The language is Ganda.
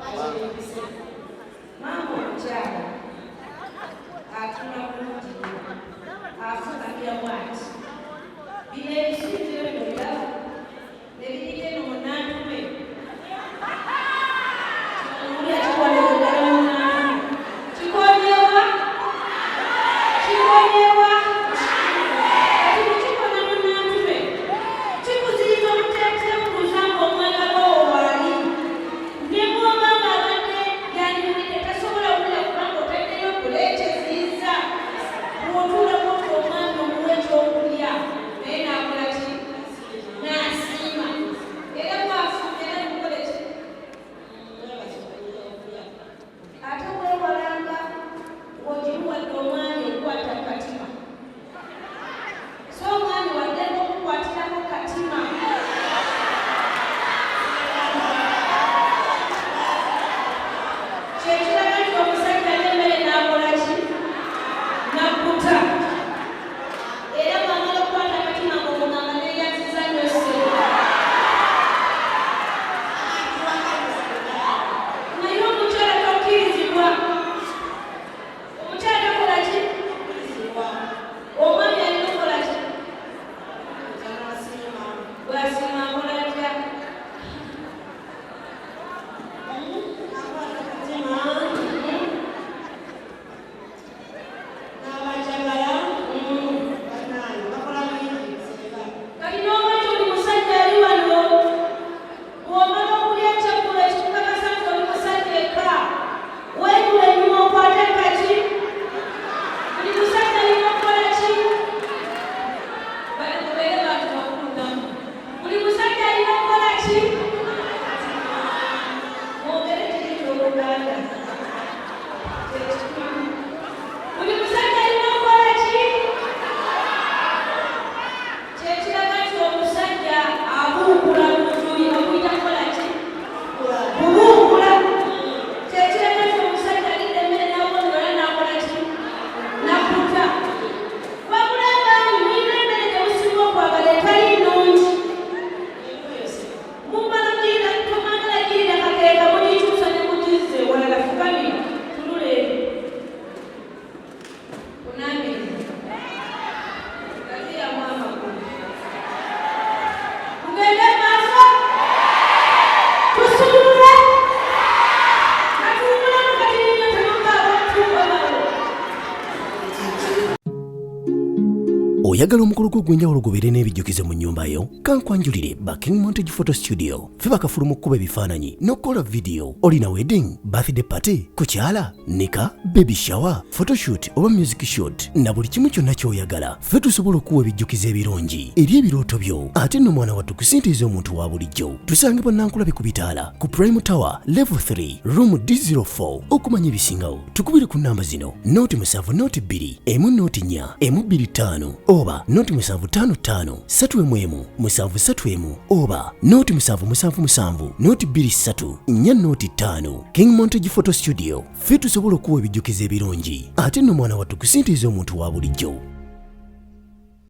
Akyeyubise. Maama omukyala atula bulungi nnyo, afukamira bwati. Bino ebisinziro bino biraba ne biriko eno mu Nantume. Kino kikolera ddala mu Nantume. Kikonyewa? Kikonyewa? Kati bwe kikona mu Nantume, kikuziyiza obuteeteebuuza ng'omwagalwa wo waali. Ne bw'oba ng'abadde yandiwulidde tasobola wulira kubanga otaddeyo buleeti eziyiza. Bw'otuula bw'oti omwami omuwa ekyokulya naye n'akola ki? N'asiima. Era bw'afulumya era mukole ki? Ate weewalanga ng'ogimuwadde omwami okukwata ku katima. So omwami waddembe okukwatirako katima. Kyekiraga nti omusajja alya emmere n'akola ki? N'akkuta. Era bw'amala okukwata akatima ng'omugamba neeyanziza nnyo ssebo. Naye omukyala tokkirizibwa. Omukyala takola ki? Omwami alina okukola ki? Bw'asiima akola atya? Kati n'olwekyo buli musajja ali wano bw'omala okulya ekyeggulo ekikukakasa nti oli musajja eka, weegula ennyuma okwate kaki? Buli musajja alina okukola ki? Bali mubeere bantu bakulu nammwe. Buli musajja alina okukola ki? Mwogere kiri eky'Oluganda. Kyekikulu. Buli musajja alina okukola ki? Kyekiraga nti omusajja abuukula mu nju ye, bakuyita kukola ki? Kubuukula. Kyekiraga nti omusajja alidde emmere n'awongola n'akola ki? N'akkuta. Wabula abaami mulina emmere gye musinga okwagala etali nnungi. Mumala girira, tomagala girira kakeeka mugikyusa ne mugizza ewalala. Fukamira, tunula eri. Kunaamiriza. Gaziyamu amagulu. Tugende mu maaso. Tusumulule. Katuwummulemu katini nnyo temuvaako tukomawo. Oyagala omukolo gwo ogw'enjawulo gubeere n'ebijjukizo mu nnyumba yo? Kankwanjulire ba King Montage Photo Studio. Ffe bakafulu mu kukuba ebifaananyi n'okukola vidiyo. Olina wedding, birthday party, kukyala, nika, baby shower, photoshoot oba music shoot na buli kimu kyonna ky'oyagala. Ffe tusobola okukuwa ebijjukizo ebirungi eri ebirooto byo. Ate nno mwana wattu ku ssente ez'omuntu wa bulijjo. Tusangibwa Nankulabe ku bitaala ku Prime Tower Level 3 Room D04. Okumanya ebisingawo tukubire ku nnamba zino 07 02 1 04 125 oba 0755 3 1 731 oba 0777 023 405. King Montage Photo Studio, ffe tusobola okuwa ebijjukizo ebirungi ate nno mwana wattu ku ssente ez'omuntu wa bulijjo.